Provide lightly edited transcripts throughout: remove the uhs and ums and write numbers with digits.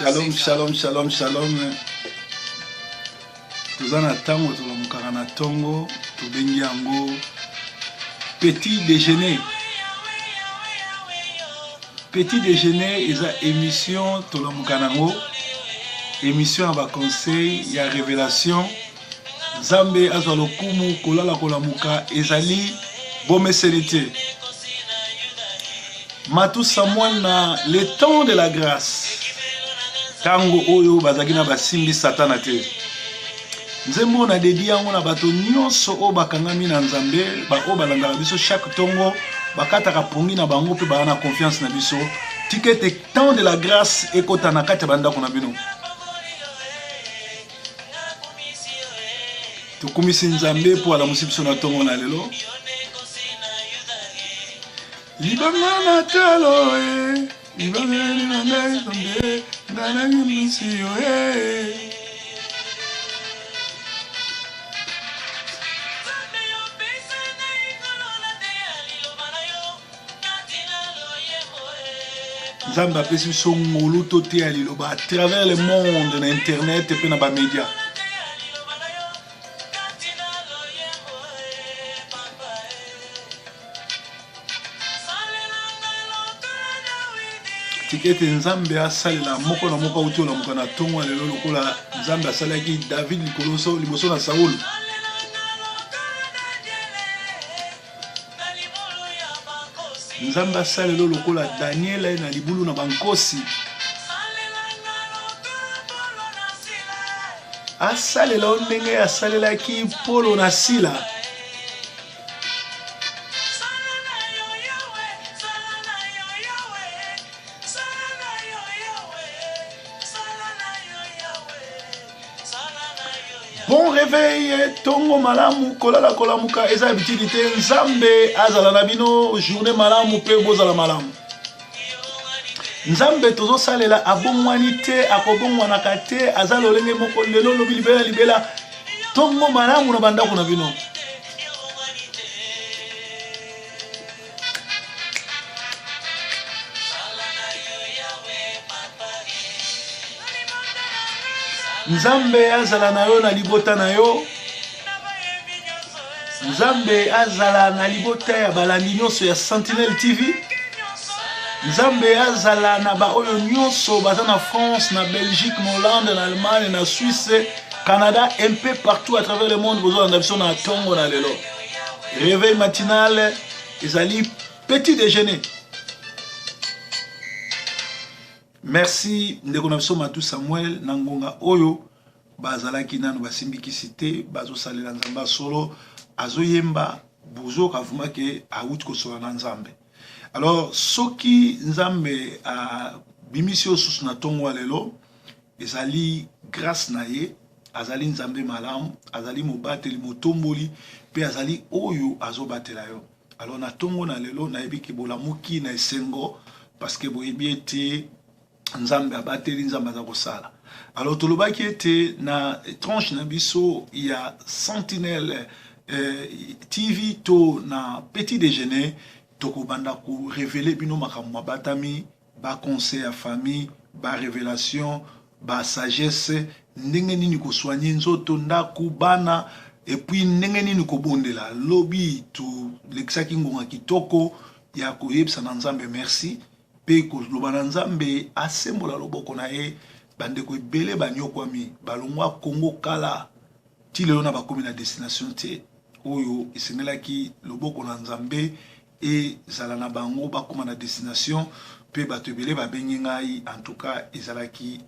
Shalom, shalom, shalom, shalom. Toza na ntango tolamukaka na ntongo, tobengi yango petit déjeuner. Petit déjeuner eza émission tolamuka nango, émission ya ba conseil ya révélation. Nzambe azwa lokumu, kolala kolamuka ezali bomeseni te. Matou Samuel na le temps de la grâce, ntango oyo bazalaki na basimbi satana te. Nzembo oyo na dedi yango na bato nyonso oyo bakangami na Nzambe, baoyo balandaka biso chaque ntongo, bakataka pongi na bango mpe baa na confiance na biso. Tika ete temps de la grâce ekota na kati ya bandako na bino. Tokumisi Nzambe mpo alamusi biso na ntongo na lelo. Libanga na talo e, libanga na nzambe, nanakumisi yo e. Nzambe apesi biso ngolu toteya liloba à travers le monde na internet mpe na bamedia. Tika ete Nzambe asalela moko na moko auti olamuka na ntongo ya lelo lokola Nzambe asalaki David likolo liboso na Saul. Nzambe asalela lokola Daniele na libulu na bankosi. Asalela yo ndenge asalelaki Polo na Sila. Bon réveil, tongo malamu, kolala kolamuka eza habitude te. Nzambe azala na bino journée malamu pe bozala malamu. Nzambe tozosalela abongwani te, akobongwanaka te, aza lolenge moko lelo lobi libela libela. Tongo malamu na bandako na bino. Nzambe azala na yo na libota na yo. Nzambe azala na libota ya balandi nyonso ya Sentinelle TV. Nzambe azala na baoyo nyonso baza na France, na Belgique, na Hollande, na Allemagne, na Suisse, Canada, un peu partout à travers le monde. Bozolanda biso na tongo na lelo. Réveil matinal ezali petit déjeuner. Merci ndeko na biso Matou Samuel na ngonga oyo bazalaki nanu basimbi kisi te, bazosalela Nzambe ya solo, azoyemba bozoka vraiment ke awuti kosola na Nzambe. Alors soki Nzambe abimisi yo susu na tongo ya lelo, ezali grâce na ye, azali Nzambe malamu, azali mobateli, motomboli, pe azali oyo azobatela yo. Alors na tongo na lelo nayebi ke bolamuki na esengo parce que boyebi ete Nzambe abateli, Nzambe aza kosala. Alors tolobaki ete na tranche na biso ya Sentinelle TV to na petit déjeuner tokobanda ko révéler bino makambo mabatami, ba conseil ya famille, ba révélation, ba sagesse, ndenge nini ko soigner nzoto, ndaku, bana, et puis ndenge nini kobondela. Lobi tolekisaki ngonga kitoko ya koyebisa na Nzambe merci pe koloba na Nzambe asembola loboko na ye. Bandeko ebele banyokwami, balongwa Congo kala ti lelo na bakomi na destination te oyo esengelaki loboko na Nzambe ezala na bango bakoma na destination. Pe bato ebele babengi ngai, en tout cas ezalaki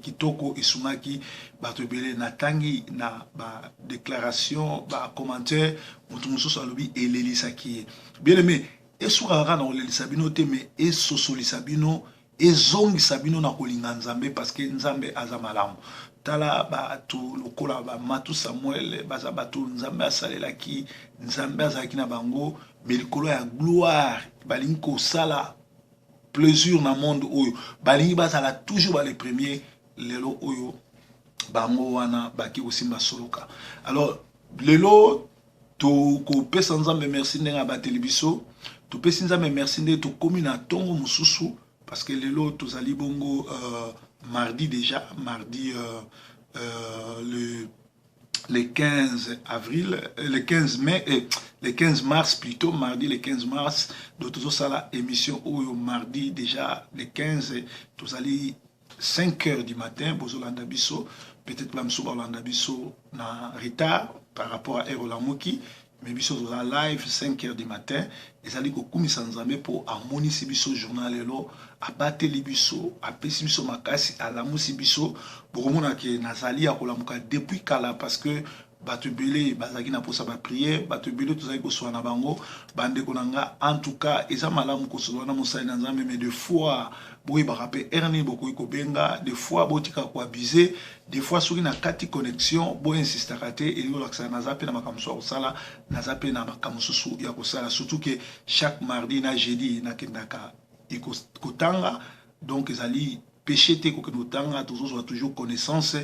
kitoko, esungaki bato ebele. Natangi na ba déclaration, ba commentaire, moto mosusu alobi elelisaki ye. Bien aimé, esukaka kaka na kolelisa bino te, mais esosolisa bino, ezongisa bino na kolinga Nzambe, parce que Nzambe aza malamu. Tala bato lokola ba Matou Samuel, baza bato Nzambe asalelaki, Nzambe azalaki na bango, mais likolo ya gloire balingi kosala plaisir na monde oyo, balingi bazala toujours ba les premiers. Lelo oyo bango wana baki kosimba soloka. Alors lelo tokopesa Nzambe merci ndenge abateli biso, topesi Nzambe merci ndenge tokomi na tongo mosusu, parce que lelo tozali bongo Mardi déjà, mardi le 15 avril, le 15 mai, le 15 mars plutôt, mardi le 15 mars. Donc tozosala émission oyo mardi déjà le 15, tozali 5 heures du matin. Bozolanda biso, peut-être bamosusu balanda biso na retard par rapport à heure olamuki, mais biso toza live 5 heures du matin. Ezali kokumisa Nzambe mpo amonisi biso journal lelo, abateli biso, apesi biso makasi, alamusi biso. Bokomona ke nazali ya kolamuka depuis kala, parce que bato ebele bazalaki na mposa baprière, bato ebele tozalaki kosolola na bango. Bandeko na nga, en tout cas eza malamu kosolola na mosali na Nzambe, mais des fois boyebaka mpe heure nini bokoki kobenga. Des fois botika koabuser. Des fois soki na kati connexion, boinsistaka te. Elingi kolakisa naza mpe na makambo mosusu ya kosala, naza mpe na makambo mosusu ya kosala, surtout ke chaque mardi na jeudi nakendaka kotanga. Donc ezali péché te kokende kotanga. Tozozwa toujours connaissance,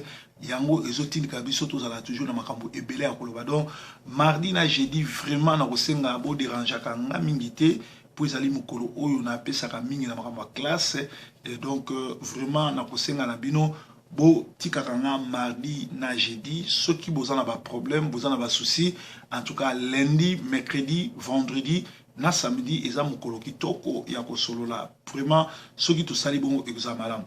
yango ezotindika biso tozala toujours na makambo ebele ya koloba. Donc mardi na jeudi, vraiment nakosenga bodérangeaka nga mingi te, mpo ezali mokolo oyo napesaka mingi na makambo ya classe. Et donc vraiment nakosenga na bino botikaka nga mardi na jeudi. Soki boza na baproblème, boza na basouci, en tout cas lundi, mercredi, vendredi na samedi eza mokolo kitoko ya kosolola. Vraiment soki tosali bongo, ekozala malamu.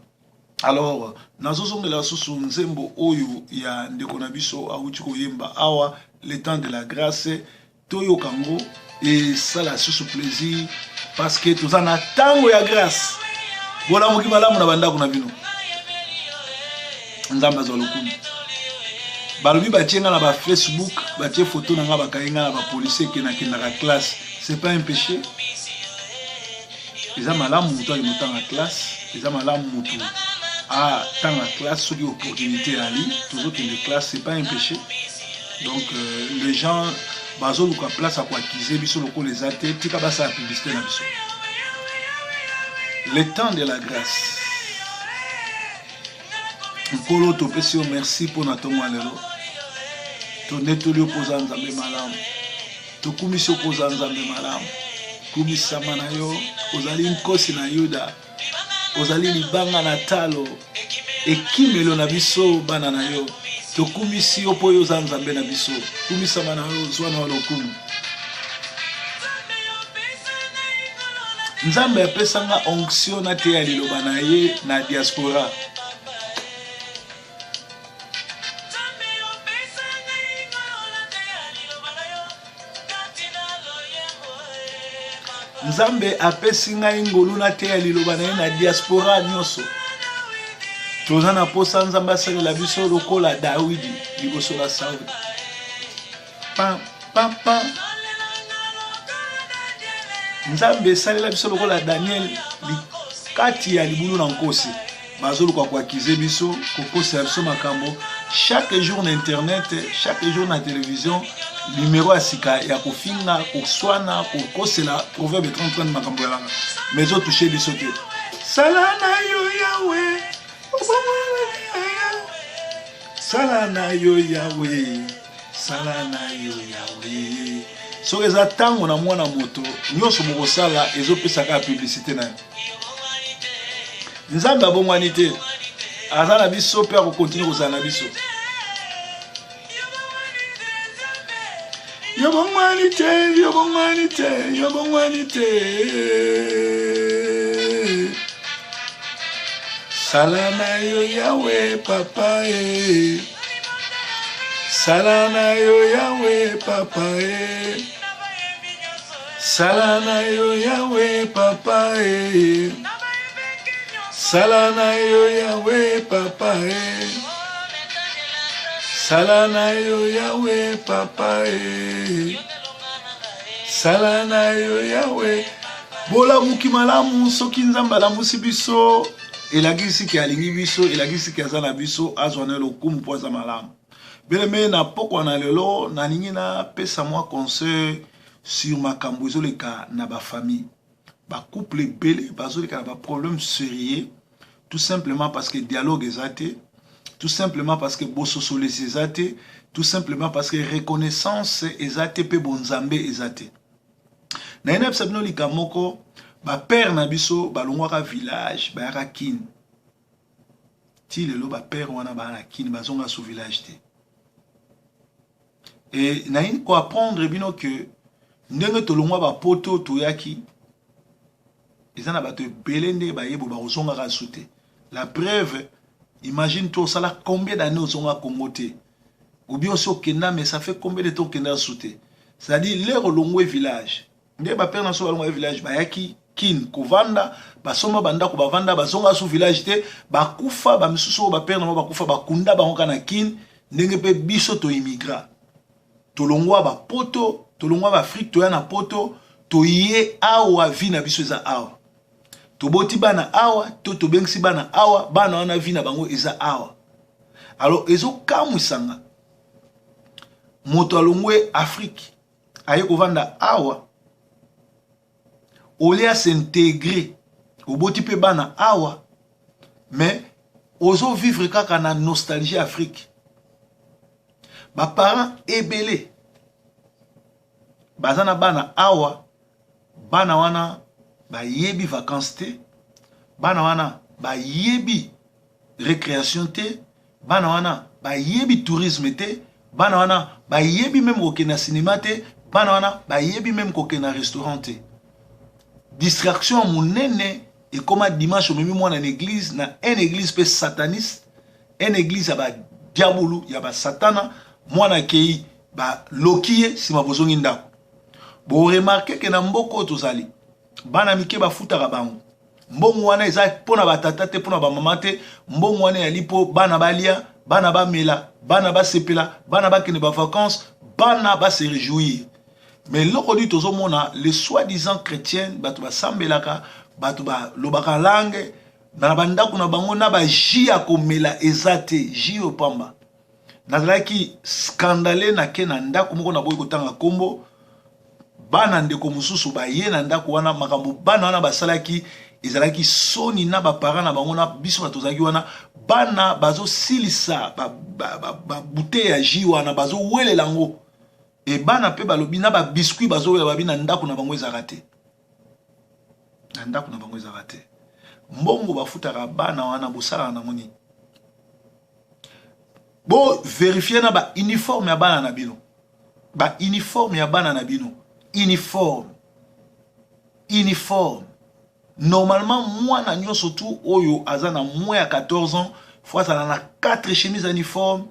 Alors nazozongela susu nzembo oyo ya ndeko na biso awuti koyemba awa, Le temps de la grâce. Toyoka yango, esala susu plaisir parce que toza na ntango ya grâce. Bolamuki malamu na bandako na bino. Nzambe azwa lokumu. Balobi batie nga na bafacebook, batie foto na nga, bakangi nga na bapolisier ke nakendaka classe. C'est pas un péché, eza malamu moto akende otanga classe, eza malamu motu atanga classe. Soki opportunité ali, tozokende classe, c'est pas un péché. Donc les gens bazoluka place ya koaccuser biso lokola eza te. Tika basala publicité na biso. Le temps de la grâce. Nkolo, topesi yo merci mpo na ntongo ya lelo. Tonetoli yo mpo oza Nzambe malamu. Tokumisi yo mpo oza Nzambe malamu. Kumisama na yo. Ozali nkosi na Yuda, ozali libanga na talo, ekimelo na biso bana na yo. Tokumisi yo mpo yo oza Nzambe na biso. Kumisama na yo, zwa na yo lokumu. Nzambe apesanga onction nateya liloba na ye na diaspora. Nzambe apesi ngai ngolu nateya liloba na ye na diaspora nyonso. Toza na posa Nzambe asalela biso lokola Dawidi liboso la Sauli. Pam pam pam. Nzambe esalela biso lokola Daniel kati ya libulu na nkosi. Bazoluka koaccuser biso, kokosela biso makambo chaque jour na internet, chaque jour na télévision, numero ya sika ya kofinga, koswana, kokosela. Proverbe 30 makambo yalanga, mais ezotouche biso te. Sala na yo Yawe, sala na yo Yawe, sala na yo Yawe. Soki eza ntango na mwana moto nyonso bokosala, ezopesaka publicité na yo. Nzambe abongwani te, aza na biso mpe akocontinuer kozala na biso. Yo bongwani te, yo bongwani te, yo bongwani te. Sala na yo Yawe, papa e. Sala na yo Yawe, papa e. Sala na yo Yawe, papa e. Sala na yo Yawe, papa e. Sala na yo Yawe, papa e. Sala na yo Yawe. Bolamuki malamu. Soki Nzambe alamusi biso, elakisi ke alingi biso, elakisi ke aza na biso. Azwa na lokumu mpo aza malamu. Beleme na pokwa na lelo, nalingi napesa mwa conseil sur makambo ezoleka na bafamille. Bacouple ebele bazoleka na baproblème sérieux, tout simplement parce que dialogue eza te, tout simplement parce que bososolesi eza te, tout simplement parce que reconnaissance eza te mpe bonzambe eza te. Naye nayebisa bino likambo moko: bapère na biso balongwaka village, bayaka Kine. Ti lelo ba père wana baa na Kin, bazonga sous village te. E nayi ko apprendre bino que ndenge tolongwa ba poto toyaki, eza na bato ebele nde bayebo bakozongaka su te. La preuve, imagine toi, osala combien d'années ozonga Congo te, ou bien osi okenda, mais ça fait combien de temps okenda su te? C'est-à-dire l'heure olongwe village, nde bapère na so balongwa village, bayaki Kin kovanda, basomba bandako, bavanda, bazonga su village te, bakufa. Bamisusu oyo bapère na bango bakufa, bakunda bango kaka na Kin. Ndenge mpe biso toimmigra, tolongwa bapoto, tolongwa baAfrique, toya na poto, toye awa, vie na biso eza awa, toboti bana awa to tobengisi bana awa, bana wana vie na bango eza awa. Alors ezokamwisanga, moto alongwe Afrique, aye kovanda awa, olie as'intégrer, oboti mpe bana awa, mais ozovivre kaka na nostalgie Afrique. Baparent ebele baza na bana awa, bana wana bayebi vacance te, bana wana bayebi récréation te, bana wana bayebi tourisme te, bana wana bayebi même kokende na cinéma te, bana wana bayebi même kokende na restaurant te. Distraction ya monene ekóma dimanche, omemi mwana na église, na un église mpe sataniste, un église ya badiabulu, ya basatana. Mwana akei, baloki ye, nsima bozongi ndako. Boremarquer ke na mboka oyo tozali, bana mike bafutaka bango. Mbongo wana eza mpona batata te, mpona bamama te. Mbongo wana eyali mpo bana balia, bana bamela, bana basepela, bana bakende bavacance, bana base réjouir. Mais eloko nini tozomona? Les soi-disant chrétienne, bato basambelaka, bato balobaka langue, na bandako na bango na bajus ya komela eza te, jus oyo pamba. Nazalaki scandale, nake na ndako moko, naboyi kotanga nkombo. Bana ndeko mosusu baye na ndako wana, makambo bana wana basalaki ezalaki soni na baparent na bango na biso bato tozalaki wana. Bana bazosilisa babouteille ya jus wana, bazowelela yango. E bana mpe balobi na babiscuit bazowela, babi na ndako na bango ezalaka te, na ndako na bango ezalaka te. Mbongo bafutaka bana wana, bosalaka nango nini? Bovérifier na bauniforme ya bana na bino, bauniforme ya bana na bino, uniforme, uniforme. Normalement mwana nyonso tu oyo aza na moins ya 14 ans faut azala na 4 chemise uniforme,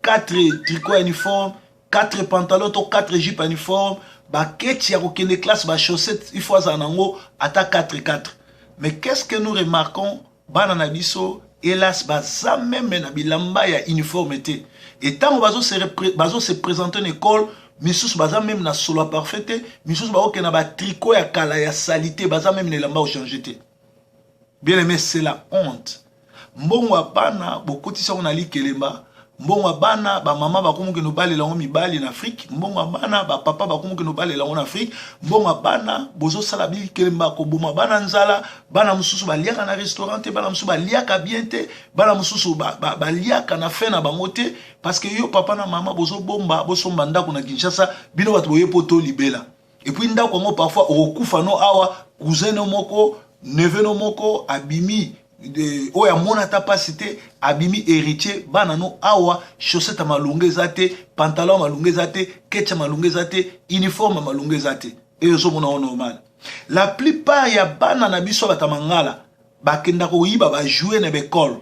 4 tricot uniforme, 4 pantalon to 4 jupe uniforme, baketi ya kokende classe, bachaussette, il faut azala nango ata 4 4. Mais qu'est-ce que nous remarquons? Bana na biso, hélas, baza même na bilamba ya uniforme te. E ntango bazose présenter na école, misusu baza même na solo ya parfum te, misusu bakokende na batricot ya kala ya saleté, baza même na elamba kochanger te. Bien aimé, c'est la honte. Mbongo ya bana bokotisi yango na likelemba. Mbongo ya bana, bamama bakomi kokende obalela yango mibali na Afrique. Mbongo ya bana, bapapa bakomi kokende obalela yango na Afrique. Mbongo ya bana, bozosala bikelemba, koboma bana nzala. Bana mosusu baliaka na restaurant te, bana mosusu baliaka bien te, bana mosusu baliaka na fin na bango te, parce que yo papa na mama bozobomba bosomba ndako na Kinshasa. Bino bato boye po to libela, et puis ndako yango parfois okokufa no awa, cousin no moko, neveu no moko abimi, oyo amona ata mpasi te, abimi héritier. Bana no awa, chaussette ya malonga eza te, pantalon ya malonga eza te, ketch ya malonga eza te, uniforme ya malonga eza te. Eyo ozomona ngo normal. La plupart ya bana na biso bato ya mangala bakendaka koyiba bajouets na baekole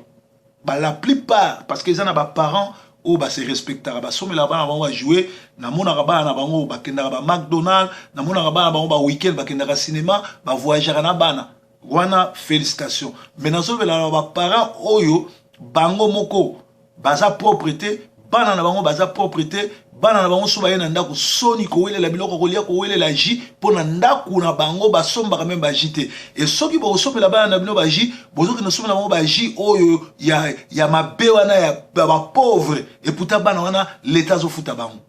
ba, la plupart, parce que eza na baparent oyo base respectaka, basomelaka bana bango bajouets. Namonaka bana na bango bakendaka ba McDonald, namonaka bana bango ba weekend bakendaka cinéma, bavoyageaka na bana wana, félicitation. Mais nazobela na baparent oyo bango moko baza propre te, bana na bango baza propre te. Bana na bango so baye na ndako, soni kowelela biloko kolia, kowelela jus, mpo na ndako na bango basombaka même bajus te. E soki bokosombela bana na bino bajus, bozokende sombela bango bajus oyo ya mabe wana ya bapauvre. Eputa bana wana, leta azofuta bango.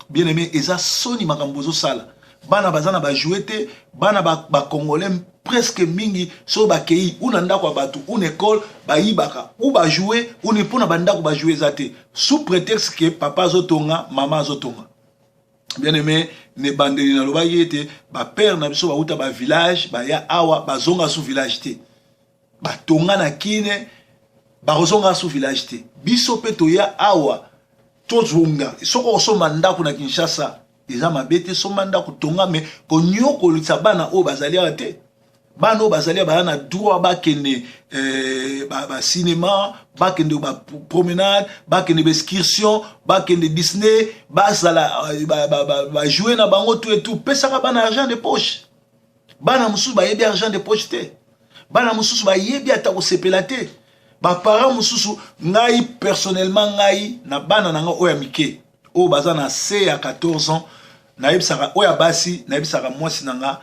Bien aimé, eza soni makambo bozosala. Bana baza na bajouets te. Bana bacongolais ba presque mingi, soki bakei u na ndako ya bato u na ekole, bayibaka u bajouets uni, mpona bandako bajouets eza te, sous prétexte ke papa azotonga, mama azotonga. Bien aimé, na ebandeli nalobaki ete bapère na biso bauta bavillage, baya awa, bazonga su village te, batonga na Kin. Bakozonga su village te. Biso mpe toya awa, tozonga. Soki okosomba ndako na Kinshasa, eza mabe te, somba ndako, tonga, mais konyokolisa bana oyo bazali awa te. Bana oyo bazali awa baza na droit bakende bacinéma, bakende bapromenade, bakende baexcursion, bakende Disney, bazala bajouer na bango, tout et tout. Pesaka bana argent de poche. Bana mosusu bayebi argent de poche te, bana mosusu bayebi ata kosepela te. Baparent mosusu, ngai personnellement, ngai na bana na ngai oyo ya mike, oyo baza na se ya 14 ans, nayebisaka oyo ya basi, nayebisaka mwasi na nga,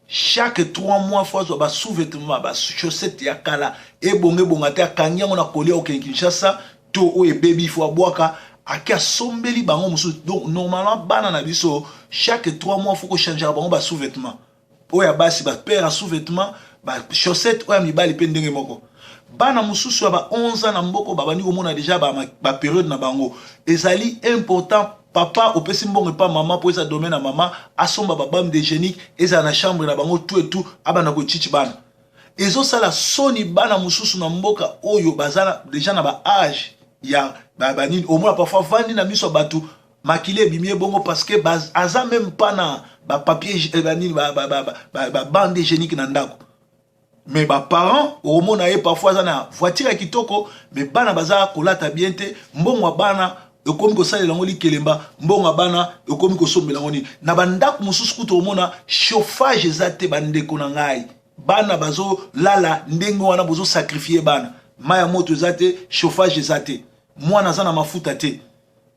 chaque 3 mois faut azwa basous-vêtement, bachaussette ya kala ebonga ebonga te, akangi yango na kolia, okende Kinshasa to oyo ebebi, faut abwaka, ake asombeli bango mosusu. Donc normalement bana na biso, chaque 3 mois faut kochangeaka bango basous-vêtement. Oyo ya basi, bapaire ya sous-vêtement, bachaussette. Oyo ya mibali mpe ndenge moko. Bana mosusu ya ba 11 ans na mboko babandi komona déjà bapériode na bango. Ezali important, papa opesi mbongo epa mama, mpo eza domaine ya mama, asomba babande hygiénique, ezala na chambre na bango, tout et tout, abanda kochichi bana. Ezosala soni, bana mosusu na mboka oyo baza déjà na baage ya banini, omona parfois vandi na miso ya bato, makili ebimi ebongo, parce que aza même pas na bapapier banini, babande hygiénique na ndako. Mais baparent, okomona ye parfois aza na voiture ya kitoko, mais bana baza kolata bien te. Mbongo ya bana ekomi kosalela yango likelemba, mbongo ya bana ekomi kosombela yango nini. Na bandako mosusu kutu omona chauffage eza te. Bandeko na ngai, bana bazolala ndenge wana, bozosacrifier bana. Mai ya moto eza te, chauffage eza te, mwana aza na mafuta te,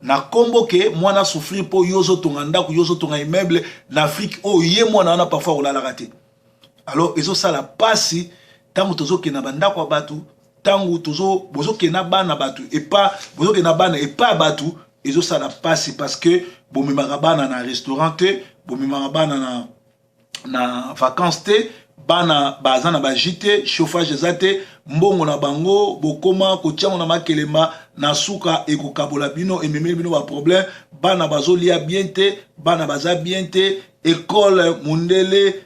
na nkombo ke mwana souffrir mpo yo ozotonga ndako, yo ozotonga immeuble na Afrique oyo. Ye mwana wana parfois kolalaka te. Alors ezosala mpasi ntango tozokende na bandako ya bato, ntango bozokende na bana bato epa, bozokende na bana epa ya bato, ezosala mpasi, parce que bomemaka bana na restaurant te, bomemaka bana na vacance te, bana baza na bajus te, chauffage eza te. Mbongo na bango bokoma kotiango na makelema, na suka ekokabola bino, ememeli bino baproblème. Bana bazolia bien te, bana baza bien te. Ekole mundele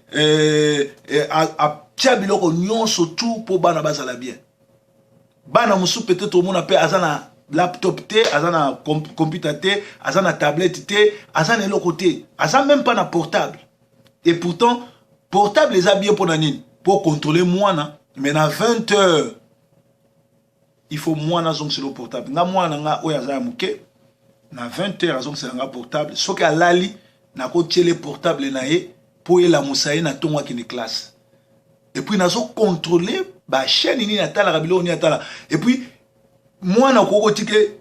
atia biloko nyonso tu mpo bana bazala bien. Bana mosusu peut-être omona mpe aza na laptop te, aza na computer te, aza na tablette te, aza na eloko te, aza même pas na portable. Et pourtant portable eza bien. Mpo na nini? Mpo contrôler mwana. Mais na 20 heures, il faut mwana azongisela portable. Nga mwana na nga oyo aza ya moke, na 20 heures azongisela nga portable. Soki alali, nakotiele portable na ye mpo elamusa ye na ntongo, akende classe. Et puis nazocontrôler bachaîne nini atalaka, biloko nini atala. Et puis mwana okoki kotike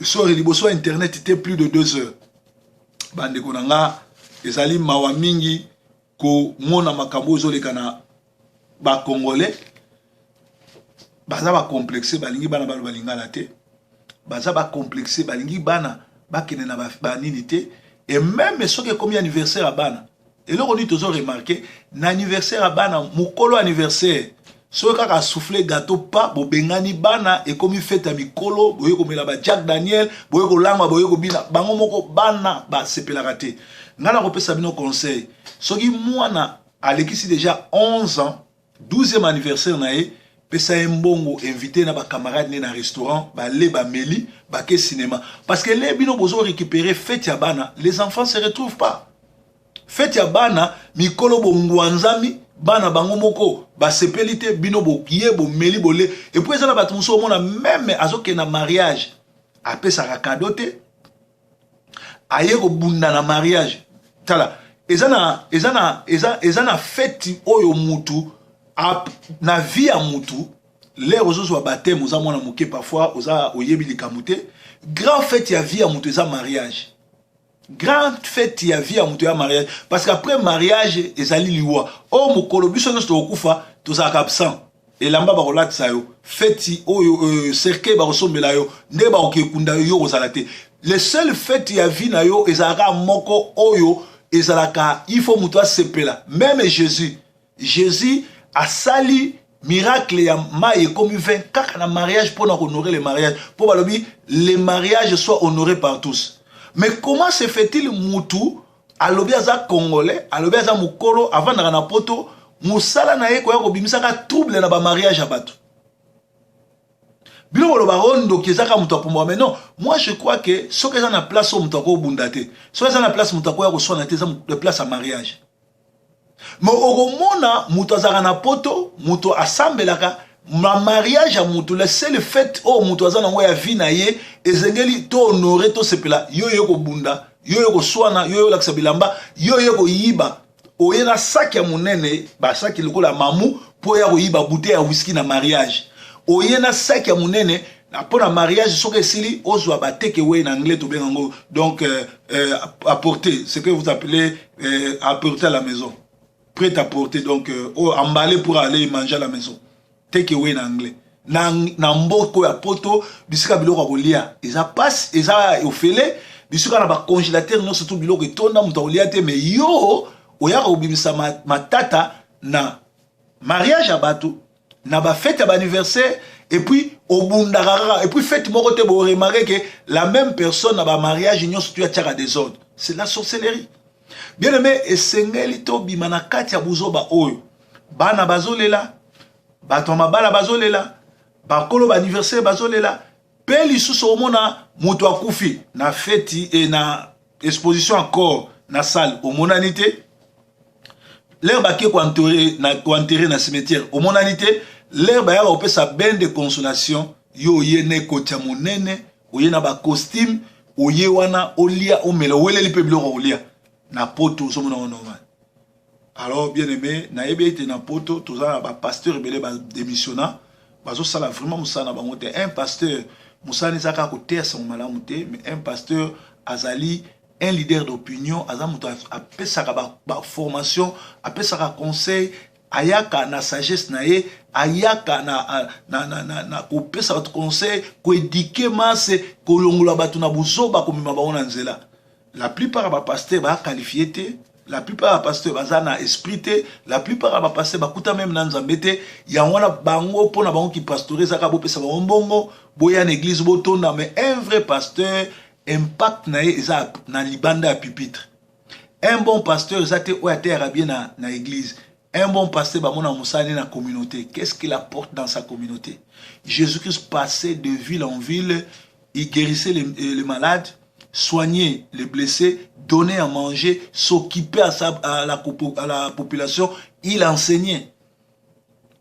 sori liboso ya internet te plus de 2 heures. Bandeko na nga, ezali mawa mingi komona makambo oyo ezoleka na bacongolais. Baza bacomplexe, balingi bana baloba lingala te, baza bacomplexe, balingi bana bakende na banini te. Et même soki ekomi anniversaire ya bana, eloko nini tozo remarquer na anniversaire ya bana? Mokolo anniversaire, soki kaka asouffler gâteau pa, bobengani bana, ekomi fête ya mikolo, boye komela ba Jack Daniel, boye kolangwa, boye kobina bango moko, bana basepelaka te. Ngai nakopesa bino conseil: soki mwana alekisi déjà 11 ans, 12e anniversaire na ye, pesa ye mbongo, invité na bacamarade ne na restaurant, bale, bameli, bake cinéma. Parce que le bino bozo récupérer fête ya bana, les enfants se retrouvent pas. Fête ya bana, mikolo bongwanzami, bana bango moko basepeli te, bino boye bomeli, bole. Et puis eza na bato mosusu, omona même azokende na mariage, apesaka cadeau te, aye kobunda na mariage. Tala, eza na fête oyo mutu na vie ya mutu, l'heure ozozwa baptême, oza mwana moke, parfois oza oyebi likambo te. Grand fête ya vie ya mutu eza mariage. Grande fête ya vie ya moto ya mariage, parce que après mariage ezali liwa. Oyo mokolo biso nyonso tokokufa, tozalaka absent. Elamba bakolatisa yo, feti oyo cercueil bakosombela yo, nde bakoki ekunda yo, yo kozala te. Le seul fête ya vie na yo ezalaka moko oyo ezalaka, il faut moto asepela. Même Jésus, Jésus asali miracle ya mai ekomi vin kaka na mariage, mpona kohonorer le mariage, mpo balobi le mariage soit honoré par tous. Mais comment se fait-il, mutu alobi aza congolais, alobi aza mokolo, avandaka na Poto, mosala na ye koya kobimisaka trouble na bamariage ya bato? Bino boloba o ndoki eza kaka moto apumbwaka, mais non, moi je crois que soki eza na place oyo moto akobunda te, soki eza na place moto akoya koswana te, eza place ya mariage. Mais okomona moto azalaka na poto, moto asambelaka na mariage ya moto, le seul fait oyo moto aza nango ya vie na ye, ezengeli to honore, tosepela. Yo ye kobunda, yo ye koswana, yo ye kolakisa bilamba, yo ye koyiba, oye na saki ya monene, basaki lokola mamu, mpo oya koyiba bouteille ya whisky na mariage. Oye na saki ya monene mpo na mariage, soki esili, ozwa ba take away, na anglais tobenga yango donc apporter, ce que vous appelez apporter à la maison, prêt à porter, donc oh, emballé pour aller manger à la maison, take away na anglais. Na mboka ya poto, bisika biloko ya kolia eza pasi, eza ofele, bisika na bacongélateur nyonso tu biloko etonda, moto akolia te. Mais yo oyaka kobimisa matata na mariage ya bato, na bafête ya baanniversaire, et puis obundaka kaka, et puis fête moko te. Boremarquer que la même personne na bamariage nyonso tu atiaka désordre. C'est la sorcellerie, bien aimé. Esengeli tobima na kati ya buzoba oyo. Bana bazolela, bato ya mabala bazolela, bakolo baanniversaire bazolela. Mpe lisusu omona moto akufi na feti e na exposition encore na salle, omonani te. L'heure bake koenterrer na cimetière, omonani te. L'heure bayaka kopesa bain de consolation, yo oye na ekoti ya monene, oye na bacostume, oye wana olia, omela, oweleli mpe biloko kolia. Na poto ozomona ngo normal. Alors, bien aimé, nayebi ete na poto toza na bapasteur ebele badémissionna, bazosala vraiment mosala na bango te. Un pasteur, mosala eza kaka koteya sango malamu te, mais un pasteur azali un leader d'opinion, aza moto apesaka baformation, apesaka conseil, ayaka na sagesse na ye, ayaka na kopesa bato conseil, koéduquer masse, kolongola bato na buzoba, komema bango na nzela. La plupart ya bapasteur baqualifié te, la plupart ya bapasteur baza na esprit te, la plupart ya bapasteur bakuta même na Nzambe te. Yango wana bango, mpo na bango kipastore ezaka bopesa bango mbongo, boya na église, botonda. Mais un vrai pasteur, impact na ye eza na libanda ya pupitre. Un bon pasteur eza te oyo ateyaka bien na église. Un bon pasteur, bamona mosala na communauté, qu'est-ce qu'il apporte dans sa communauté. Jésus-Christ passait de ville en ville, il guérissait les malades, soignait les blessés, donnait à manger, s'occupait à la population, il enseignait.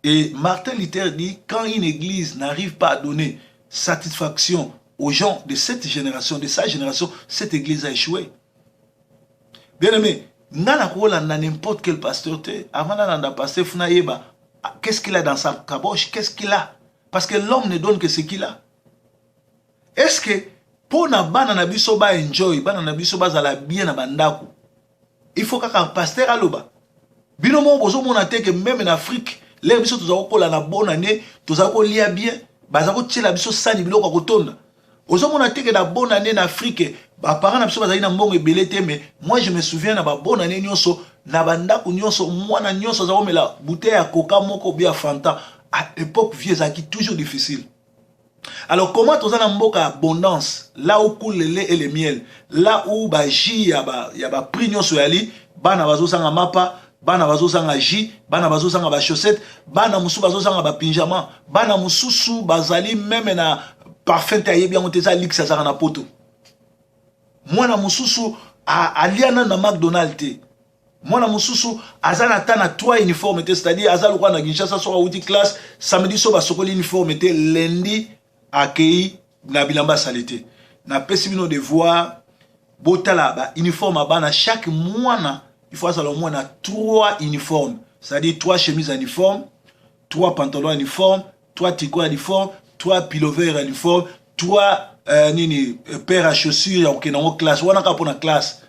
Et Martin Luther dit: quand une église n'arrive pas à donner satisfaction aux gens de cette génération, de sa génération, cette église a échoué. Bien aimé, nga na kolanda n'importe quel pasteur te. Avant nalanda pasteur, faut nayeba qu'est-ce qu'il a dans sa caboche, qu'est-ce qu'il a, parce que l'homme ne donne que ce qu'il a. Est-ce que mpo na bana na biso baenjoy, bana na biso bazala bien na bandako, il faut kaka pasteur aloba? Bino moko bozomona te ke même na Afrique, l'heure biso toza kokola, na bonne année toza kolia bien, baza kotiela biso sani biloko ya kotonda? Ozomona te ke na bonne année na Afrique, baparent na biso bazali na mbongo ebele te, mais moi je me souviens, na babonne année nyonso, na bandako nyonso, mwana nyonso aza komela bouteille ya Coca moko bi ya Fanta. À l'époque, vie ezalaki toujours difficile. Alors comment toza na mboka abondance, là où coule le lait et le miel, là où bajus ya baprix nyonso yali, bana bazozanga mapa, bana bazozanga jus, bana bazozanga bachaussette, bana mosusu bazozanga bapyjama, bana mosusu bazali même na parfum te, ayebi yango te, eza luxe azalaka na poto. Mwana mosusu alia nano na McDonald te, mwana mosusu aza na ta na trois uniforme te, c'est-à-dire aza lokola na Kinshasa, soki awuti classe samedi, so basokoli uniforme te, lundi akei na bilamba asali te. Napesi bino devoir: botala bauniforme ya bana. Chaque mwana, il faut azala au moins na trois uniformes, c'est-à-dire trois chemises uniformes, trois pantalons uniformes, trois tricots uniformes, trois pullovers uniformes, trois nini, paire ya chaussure ya kokende yango classe wana, kaka mpona classe.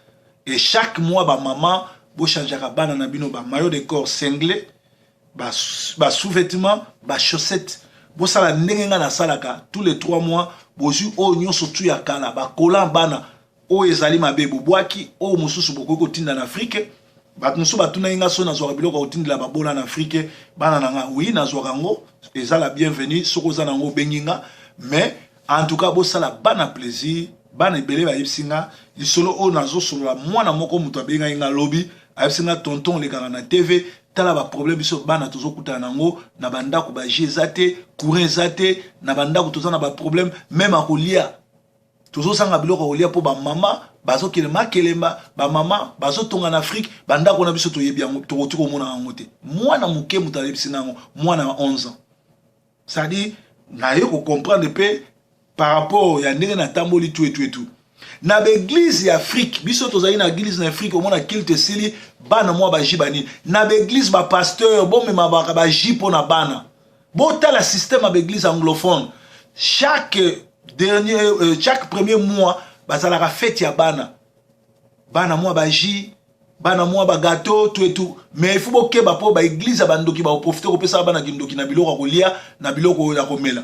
Et chaque mois, bamama bochangeaka bana na bino bamaillot de corps, singlet, basous-vêtement, bachaussette. Bosala ndenge ngai nasalaka tous les 3 mois. Bozwi oyo nyonso tu ya kala, bakola bana, oyo ezali mabe, bobwaki. Oyo mosusu bokoki kotinda na Afrique. Bato mosusu batunaki nga so nazwaka biloko ya kotindela babola na Afrique, bana na nga. Oui, nazwaka yango, eza la bienvenue. Soki oza nango, obengi nga. Mais en tout cas, bosala bana plaisir. Bana ebele bayebisi nga lisolo oyo nazosolola. Mwana moko, moto abengaki nga lobi, ayebisi nga: "Tonton, olekaka na TV." Tala baproblème biso bana tozokutana nango na bandako, bajus eza te, courant eza te na bandako, toza na baproblème même akolia, tozosanga biloko ya kolia mpo bamama bazokende makelemba, bamama bazotonga na Afrique. Bandako na biso toyebi yango, tokoki komona yango te. Mwana moke moto ayebisi na yango, mwana ya 11 ans. C'est-à-dire naye kocomprendre mpe par rapport ya ndenge natamboli tu etu etu na baeglise ya Afrique. Biso tozali na église na Afrique, omona culte esili, bana mwa bajus banini na baeglise, bapasteur bomema baka bajus mpo na bana. Botala système ya baeglise anglophone, chaque dernier chaque premier mois bazalaka fête ya bana, bana mwa bajus, bana mwa bagâteau, tout et tout. Mais il faut bokeba mpo baeglise ya bandoki bakoprofite kopesa bana kindoki na biloko ya kolia, na biloko ya komela.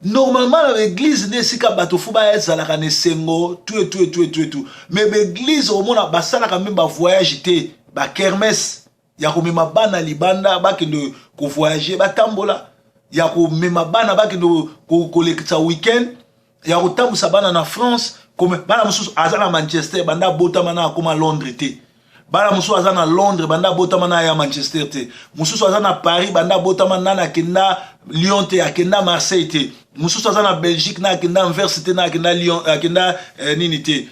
Normalement na baeglise nde esika bato faut bazalaka na esengo, tout et tout et tout et tout et tout. Mais baeglise omona basalaka même bavoyage te, bakermesse ya komema bana libanda bakende kovoyage, batambola, ya komema bana bakende kolekisa weekend, ya kotambusa bana na France. Bana mosusu aza na Manchester, banda abotama na akóma Londres te. Bana mosusu aza na Londres, banda abotama na aya Manchester te. Mosusu aza na Paris, banda abotama nani akenda Lyon te, akenda Marseille te. Mosusu aza na Belgique, na akenda Anvers te, na akenda Lyon, akenda nini te,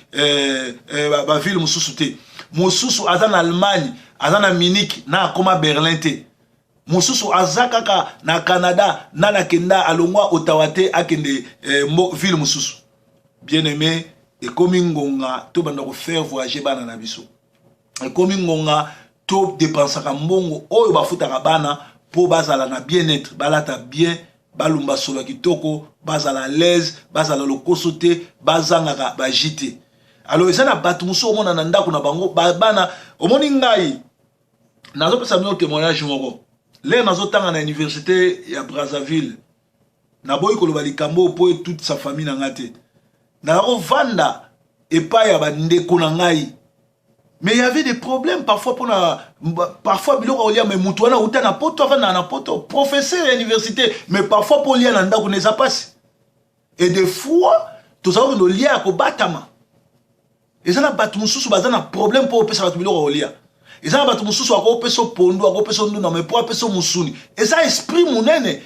baville mosusu te. Mosusu aza na Allemagne, aza na Munich, na akóma Berlin te. Mosusu aza kaka na Canada, nani akenda alongwa Ottawa te, akende ville mosusu. Bien aimé, ekomi ngonga tobanda kofaire voyager bana na biso. Ekomi ngonga todépensaka mbongo oyo bafutaka bana mpo bazala na bien-être, balata bien, balumba solo ya kitoko, bazala à l'aise, bazala lokoso te, bazangaka bajus te. Alors eza na bato mosusu omona na ndako na bango bana. Omoni, ngai nazopesa bino témoignage moko. L'heure nazotanga na université ya Brazzaville, naboyi koloba likambo oyo mpo toute sa famille na ngai te, naza kovanda epai ya bandeko na ngai, mais il y avait des problèmes parfois mpona parfois biloko ya kolia. Mais motu wana auta na Poto, avandaka na Poto, professeur ya université, mais parfois mpo olia na ndako na eza mpasi. Et des fois tozala kokende olia ya kobatama. Eza na bato mosusu baza na problème mpo opesa bato biloko ya kolia. Eza na bato mosusu akopesa pondu, akopesa ndunda, mais mpo apesa mosuni eza esprit monene.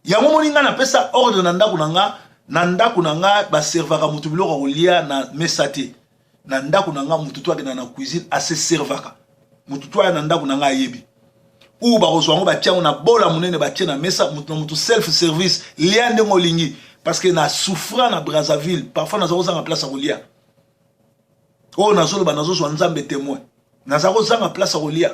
Yango moni ngai napesa ordre na ndako na nga. Na ndako na nga baservaka motu biloko ya kolia na mesa te. Na ndako na nga motu to akenda na cuisine, aseservaka. Motu to aya na ndako na nga ayebi ou bakozwa yango, batia yango na bola monene, batie na mesa, motu na motu self service, lia ndenge olingi. Parce que na souffrant na Brazzaville, parfois naza kozanga place ya kolia. Oyo nazoloba, nazozwa Nzambe témoin, naza kozanga place ya kolia.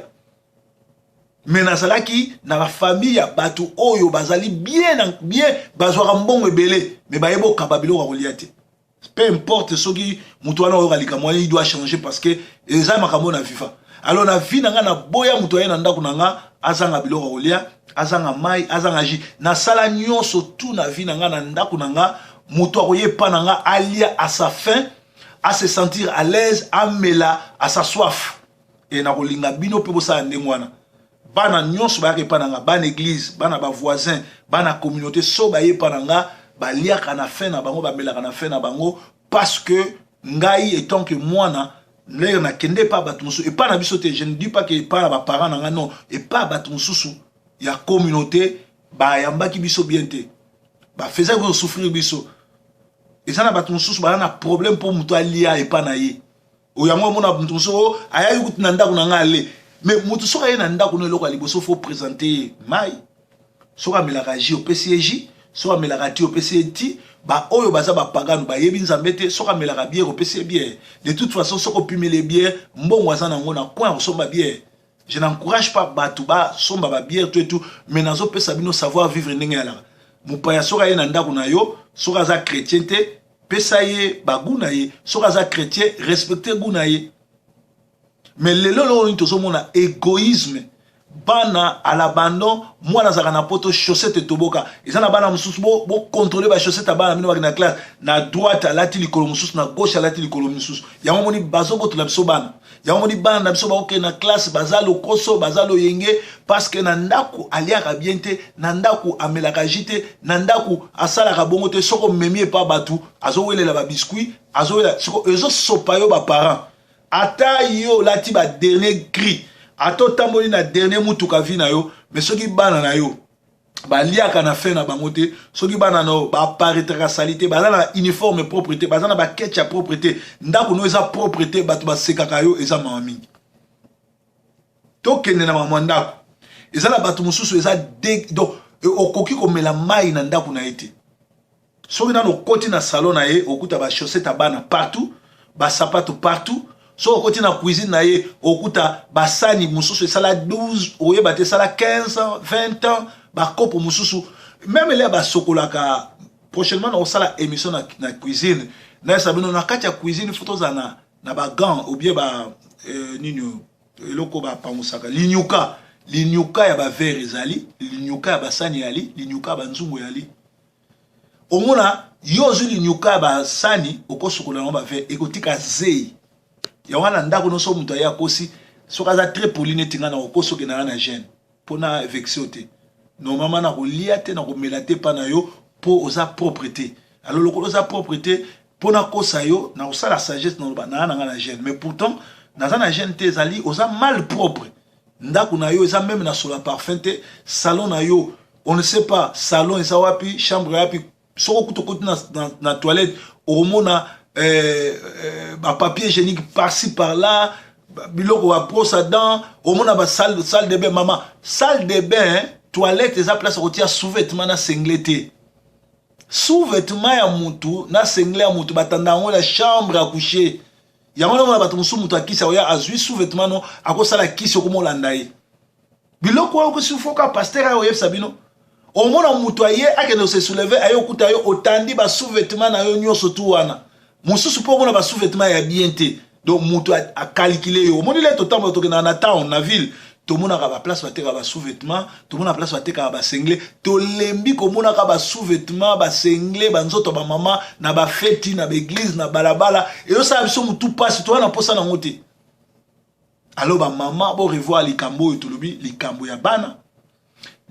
Mais nazalaki na bafamille ya bato oyo bazali bien bien, bazwaka mbongo ebele, mais bayebi okaba biloko ya kolia te. Peu importe soki moto wana oyoka likambo wana, il doit changer, parce que eza makambo na FIFA. Alors na vie na ngai, naboya moto aye na ndako na nga azanga biloko ya kolia, azanga mai, azanga jus. Nasala nyonso tu na vie na ngai, na ndako na nga moto akoya epa na nga alia à sa faim, à se sentir à l'aise, amela à sa soif. E nakolinga bino mpe bosala ndenge wana. Bana nyonso bayaka epa na nga, bana église, bana bavoisin, bana communauté, so baye epa na nga, baliaka na faim na bango, bamelaka na faim na bango. Parce que ngai étant que mwana, l'heure nakende epa bato mosusu, epa na biso te, je ne dis pas que epa na baparent na ngai, non, epa bato mosusu ya communauté, bayambaki biso bien te, bafezaki kosouffrir biso. Eza na bato mosusu baza na problème mpo moto alia epa na ye. Oyo yango omona moto mosusu oyo ayaki kutu na ndako na ngai ale. Mais moto soki aye na ndako no, eloko ya liboso faut présenter ye mai. Soki amelaka jus, opesi ye jus. Soki amelaka ti, opesi ye ti. Baoyo baza bapagano, bayebi Nzambe te, soki amelaka bière, opesi ye bière. De toute façon, soki opimeli ye bière, mbongo aza nango na coin ya kosomba bière. Je n'encourage pas bato basomba babière to etu, mais nazopesa bino savoir vivre ndenge yalaka. Mopaya soki aye na ndako na yo, soki aza chrétien te, pesa ye bagoût na ye. Soki aza chrétien, respecte goût na ye. Mais lelo lelo nini tozomona? Égoïsme, bana à l'abandon. Mwana azalaka na Poto, chaussette etoboka. Eza na bana mosusu, bocontrôle bachaussette ya bana bino bakende na classe. Na droite alati likolo mosusu, na gauche alati likolo mosusu. Yango moni bazobotola biso bana. Yango moni bana na biso bakokende na classe, baza lokoso, baza loyenge, parce que na ndako aliaka bien te, na ndako amelaka jus te, na ndako asalaka bongo te. Soki omemi epa bato, azowelela babiscuit, azowelela. Soko ezosopa yo baparent, ata yo olati badernier cri. Ata otamboli na dernier mutuka vie na yo, mais soki bana na yo baliaka na fin na bango te, soki bana na yo baparetraka sali te, baza na uniforme propre te, baza na baketch ya propre te, ndako no eza propre te, bato basekaka yo, eza mawa mingi. Tokende na mamwa ndako, eza na bato mosusu eza de, donc okoki komela mai na ndako na ye te. Soki nano okoti na salon na ye, okuta bachaussette ya bana partout, basapato partout. Soki okoti na cuisine na ye, okuta basani mosusu esala 12, oyeba te, esala 15 ans, 20 ans, bakopo mosusu même elea basokolaka. Prochainement nakosala émission na cuisine, nayesa bino na kati ya cuisine faut tozala na bagants ou bien ba nini, eloko bapangusaka, linyuka. Linyuka ya baverre ezali, linyuka ya basani eyali, linyuka ya banzungu eyali. Omona yo ozwi linyuka ya basani, okosukola yango baverre, ekotika zei. Yango wana ndako nyonso moto aye akosi, soki aza très poli neti ngai, na kokosi okendaka na gêne mpona vexé te. Normalement na kolia te, na komela te mpa na yo, mpo oza propre te. Alors lokola oza propre te, mpo nakosa yo, na kosala sagesse, na naa na ngai na gêne, mais pourtant naza na gêne te. Ezali oza mal propre, ndako na yo eza même na sola parfum te, salon na yo, on ne sait pas salon eza wapi, chambre wapi. Soki okuta okoti na toilette, okomona bapapier hygiénique par-ci par-là, biloko babrosse à dents, omona basalle, salle de bain. Mama, salle de bain, toilette eza place kotia sous-vêtement na singlet te. Sous-vêtement ya mutu na singlet ya mutu, batanda yango na chambre à coucher. Yango namona bato mosusu, moto akisi akoya, azwi sous-vêtement no, akosala kisi, okomolanda ye biloko oyo kosi foka. Pasteur ayo oyebisa bino, omona moto aye, akende kose soulever, aye okuta yo otandi basous-vêtement na yo nyonso tu wana. Mosusu mpo omona basous-vêtement ya bien te. Donc moto akalikile yo. Omoni le totambola, tokendaka na town, na ville, tomonaka baplace batekaka basous-vêtement, tomona place batekaka basinglet. Tolembi komonaka basous-vêtement, basinglet, banzoto ya bamama na bafeti, na baéglise, na balabala. Ezosala biso motu mpasi, toza na mposa nango te. Alors bamama, bo revoir likambo oyo tolobi: likambo ya bana,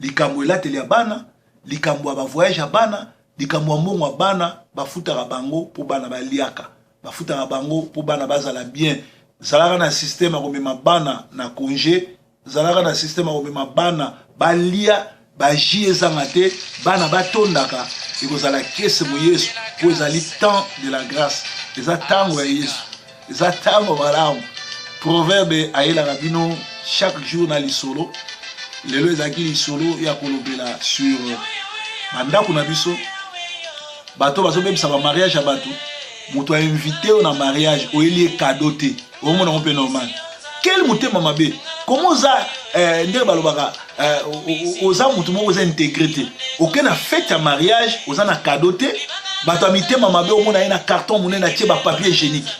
likambo elateli ya bana, likambo ya bavoyage ya bana, likambo ya mbongo ya bana. Bafutaka bango mpo bana baliaka, bafutaka bango mpo bana bazala bien. Zalaka na système ya komema bana na congé, zalaka na système ya komema bana balia, bajus ezanga te, bana batondaka. Ekozala kese mo Yesu, mpo ezali temps de la grâce, eza ntango ya Yesu, eza ntango malamu. Proverbe ayelaka bino chaque jour na lisolo. Lelo ezalaki lisolo ya kolobela sur bandako na biso. Bato bazobebisa bamariage ya bato. Moto ainvite yo na mariage, oyeli ye cadeau te, omona yango mpe normal? Quel motema mabe! Komo oza ndenge balobaka, oza motu moko oza intégré te. Oke na fête ya mariage, oza na cadeau te. Bato ya mitema mabe, omona ye na carton monene, atie bapapier hygiénique,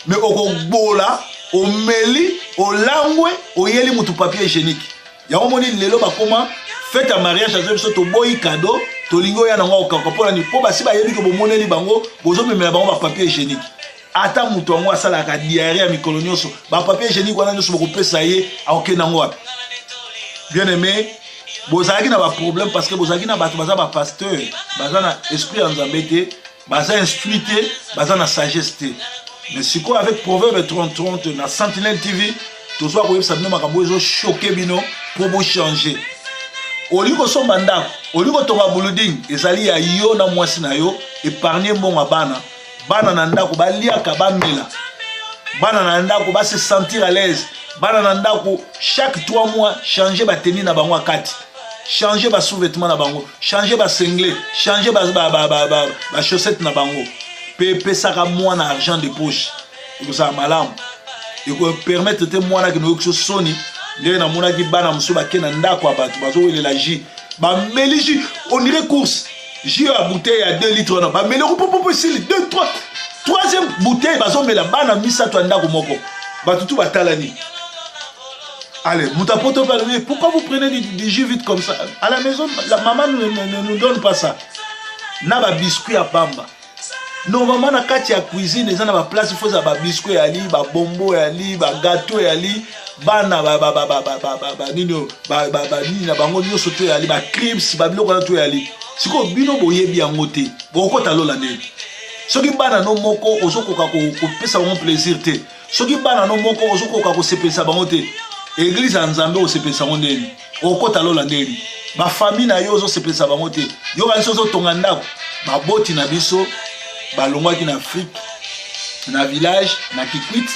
mais okobola, omeli, olangwe, oyeli motu papier hygiénique. Yango moni lelo bakoma fête ya mariage, azoyi biso, toboyi cadeau, tolingi oya nango okaka. Mpo nani? Mpo basi bayebi ke bomoneli bango, bozomemela bango bapapier hygiénique. Ata moto yango asalaka diarrhée ya mikolo nyonso, bapapier hygiénique wana nyonso bokopesa ye, akokende yango wapi? Bien aimé, bozalaki na baproblème parce que bozalaki na bato baza bapasteur, baza na esprit ya Nzambe te, baza instruit te, baza na sagesse te. Mais sikoyo avec Proverbe 30 na Sentinelle TV, tozwa koyebisa bino makambo oyo ezochoquer bino mpo bochange. Olingi kosomba ndako, olingi kotonga building, ezali ya yo na mwasi na yo. Épargne mbongo ya bana. Bana na ndako baliaka, bamela, bana na ndako base sentir à l'aise. Bana na ndako, chaque 3 mois, change bateni na bango ya kati, change basous-vêtement na bango, change basinglet, change bachaussette na bango, mpe epesaka mwana argent de poche. Ekozala malamu, ekopermettre te mwana akende oyoki so soni. Ndenge namonaki bana mosusu bake na ndako ya bato, bazowelela jus, bameli jus on dirait course. Jus ya bouteille ya 2 litres wana, bameli popopo, esili. 2, 3, troisième bouteille bazomela, bana misato ya ndako moko. Bato tu batalani. Allez, moto apoto mpe alobi: "Pourquoi vous prenez du jus vite comme ça? À la maison, la maman ne nous donne pas ça." Na babiscuit ya pamba, normalement na kati ya cuisine eza na baplace faut eza babiscuit yali, babombo yali, bagâteau yali, bana banini, banini na bango nyonso to yali, bacrisps, babiloko wana to yali. Sikoyo bino boyebi yango te, bokokota lola ndeni soki bana no moko ozokoka kopesa bango plaisir te, soki bana no moko ozokoka kosepelisa bango te? Eglise ya Nzambe osepelisa yango ndeni? Okota lola ndeni? Bafamille na yo ozosepelisa bango te. Yo kanisi ozotonga ndako. Baboti na biso balongwaki na Afrique, na village, na Kikwit,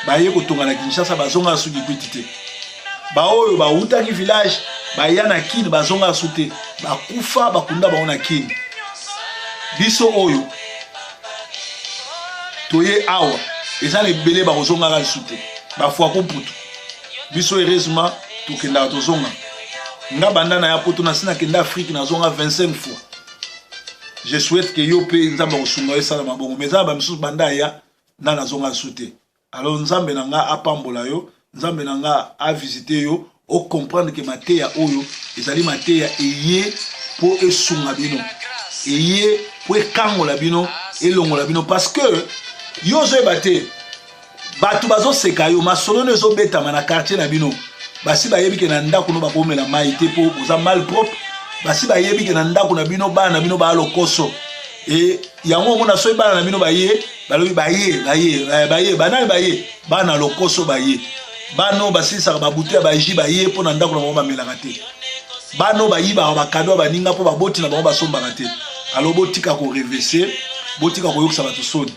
baye kotonga na Kinshasa, bazonga su Kikwit te. Baoyo bawutaki village baya na Kin, bazonga su te, bakufa, bakunda bango na Kin. Biso oyo toye awa eza na ebele bakozongaka lisusu te, bafuaku mputu. Biso heureusement tokendaka tozonga. Nga banda na ya poto nasi nakenda Afrique, nazonga 25 fois. Je souhaite que yo mpe Nzambe akosunga yo esalama bongo, mais eza na bamisusu banda aya nga nazonga lisusu te. Alors Nzambe na nga apambola yo, Nzambe na nga avisite yo, o comprendre que mateya oyo ezali mateya eye mpo esunga bino, eye mpo ekangola bino, elongola bino, parce que yo ozoyeba te bato bazoseka yo, masolo no ezobetama na quartier na bino, basi bayebi ke na ndako no bakomela mai te mpo boza mal propre, basi bayebi ke na ndako na bino bana na bino baa lokoso. E yango omona soki bana na bino baye, balobi baye baye eh, baye banani baye, bana lokoso baye, bana oyo basilisaka babute ya baji baye mpo na ndako na bango bamelaka te, bana oyo bayibaka bakado ya baninga mpo baboti na bango basombaka te. Alo botika korevese, botika koyokisa bato soni.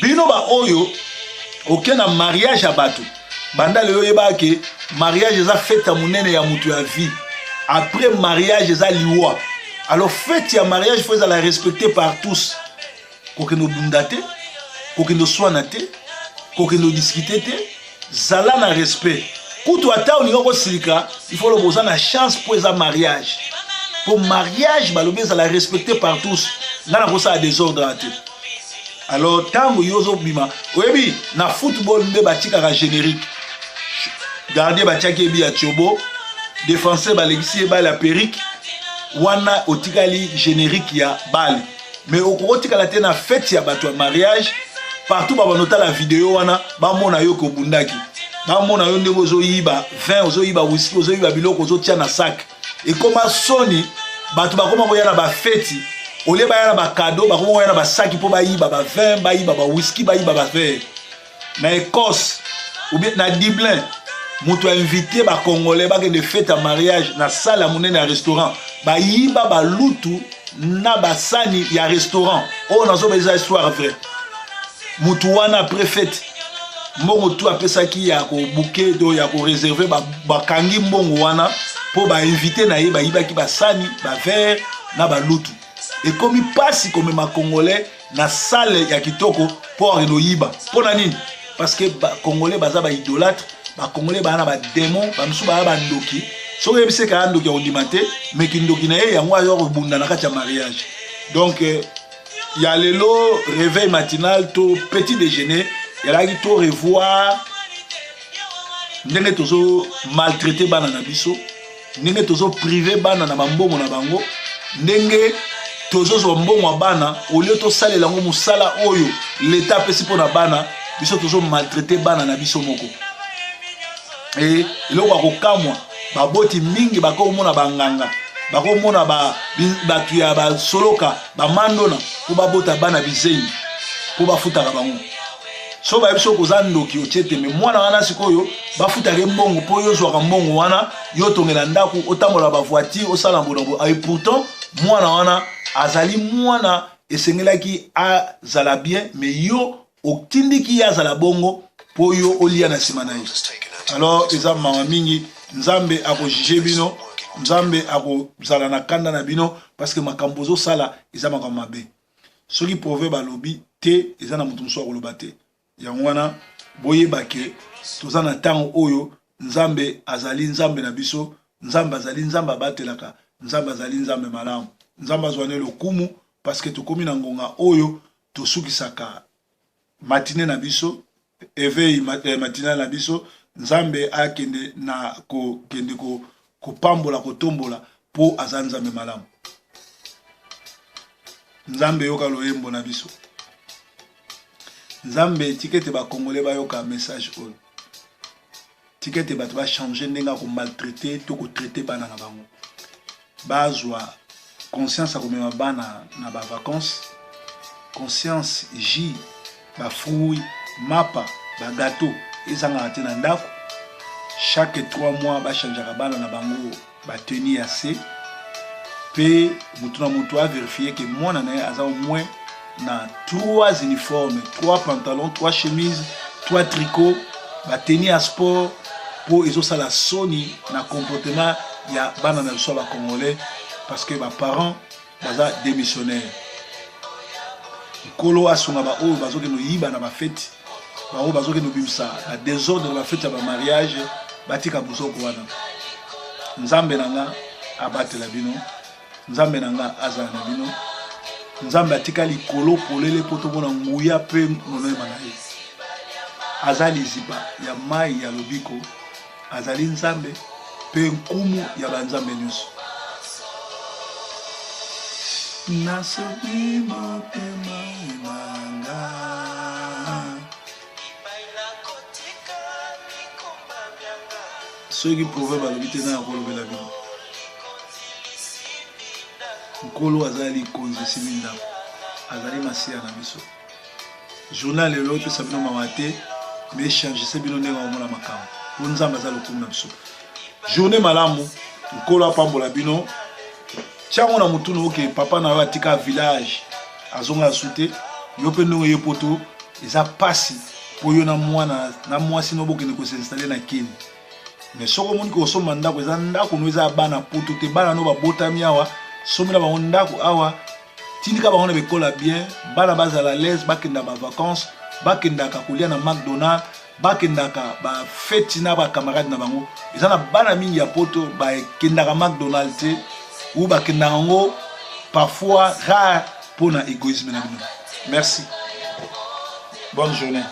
Bino baoyo oke na mariage ya bato, banda lelo oyebaka ke mariage eza fete ya monene ya moto ya vie. Après mariage eza liwa. Alors fete ya mariage faut ezala respecté par tous. Kokende obunda te, kokende oswana te, kokende odiskute te, zala na respect. Kutu ata olinga kosilika, il faut loba oza na chance mpo eza mariage. Mpo mariage balobi ezala respecté par tous. Nga nakosala desordre te. Alors ntango yo ozobima, oyebi na football nde batikaka générique. Gardien batiaki ebi ya tiobo, défenseur balekisi ye bale ya perruque, wana otikali générique ya bale. Mais okoki otikala te na fete ya bato ya mariage, partout babanda otala video wana, bamona yo kobundaki, bamona yo ndenge ozoyiba vin, ozoyiba whisky, ozoyiba biloko, ozotia na sac. Ekoma soni, bato bakoma koya na bafeti, olie baya na bakado, bakoma koya na basaki mpo bayiba ba vin, bayiba ba whisky, bayiba ba verre. Na Écosse ou bien na Dublin, moto a invité ba Congolais bakende fete ya mariage na salle ya monene ya restaurant, bayiba balutu na basani ya restaurant. Oyo nazoba eza histoire vraie. Moto wana après fete, mbongo tu apesaki ya kobuke to ya koreserve, bakangi mbongo wana mpo bainvite na ye bayibaki basani, baverre na balutu. Ekomi mpasi komema Congolais na salle ya kitoko mpo akende oyiba. Mpo na nini? Parce que bacongolais baza baidolâtre, bacongolais baa na bademon, bamisusu baa bandoki. Soki oyebisi eke aya ndoki ya kondima te, me kindoki na ye yango aza kobunda na kati ya mariage. Donc ya lelo réveil matinal to petit déjeuner yalaki to revoir ndenge tozo maltraiter bana na biso, ndenge tozo prive bana na bambongo na bango, ndenge tozozwa mbongo ya bana au lieu tosalela yango mosala oyo leta apesi mpo na bana biso, tozo maltraiter bana na biso moko. E eloko ya kokamwa, baboti mingi bakomona banganga, bakomona bato ya basoloka, bamandona mpo babota bana bizengi mpo bafutaka bango. So bayebi soki oza ndoki otie tembe, mwana wana sikoyo bafutaka ye mbongo mpo yo ozwaka mbongo wana, yo otongela ndako, otambola bavoiture, osala mbongo. Et pourtant mwana wana azali mwana esengelaki azala bien, mais yo otindiki ye azala bongo mpo yo olia na nsima na ye. Alors eza mawa mingi. Nzambe akojuge bino, Nzambe akozala na kanda na bino, parce que makambo ozosala eza makambo mabe. Soki proverbe alobi te, eza na moto mosusu akoloba te. Yango wana boyeba ke toza na ntango oyo Nzambe azali Nzambe na biso, Nzambe azali Nzambe abatelaka, Nzambe azali Nzambe malamu. Nzambe azwa ne lokumu, parce que tokomi na ngonga oyo tosukisaka matine na biso, éveil matinal na biso. Nzambe akende na kokende kopambola, kotombola, mpo aza Nzambe malamu. Nzambe yoka loyembo na biso. Nzambe tika ete bakongole bayoka message oyo, tika ete bato bachange ndenge ya komaltraite to kotraite bana na bango, bazwa conscience ya komema bana na bavacances, conscience jus, bafruit, mapa, bagateau ezangaka te na ndako. Chaque 3 mois bachangeaka bana na bango bateni ya se mpe moto na moto averifie ke mwana na ye aza au moins na 3 uniformes, 3 pantalons, 3 chemises, 3 tricots, bateni ya sport, mpo ezosala soni na comportement ya bana na biso ya bacongolais parce que baparents baza démissionnaire. Nkolo asunga baoyo bazokende oyiba na bafeti, baoyo bazokende obimisa badésordre na bafeti ya bamariage, batika bozoko wana. Nzambe na nga abatela bino, Nzambe na nga azala na bino. Nzambe atika likolo polele mpo tomona nguya mpe monema na ye. Aza liziba ya mai ya lobiko, azali Nzambe mpe nkumu ya banzambe nyonso. Nasobi motema na nga. Soki proverbe alobi te, na akolobela bino. Nkolo azali likonzi esimbi ndako, azali masiya na biso. Journal lelo epesa bino mawa te, mais echangise bino ndenge omona makambo, mpo Nzambe aza lokumu na biso. Journée malamu, Nkolo apambola bino. Tiango na mutunu oke papa na yo atika village azonga su te, yo mpe ndenge ye poto eza pasi mpo yo na mwana na mwasi no bokende kosinstalle na Kini. Mais soki omoni kosomba ndako, eza ndako no, eza bana poto te, bana no babotami awa, sombela bango ndako awa, tindika bango na bekola bien, bana bazala l'aise, bakenda ba vacances, bakendaka kolia na McDonald, bakendaka bafeti na bacamarade na bango. Eza na bana mingi ya poto bakendaka McDonald te, ou bakendaka yango parfois rare mpona égoïsme na bino. Merci, bonne journée.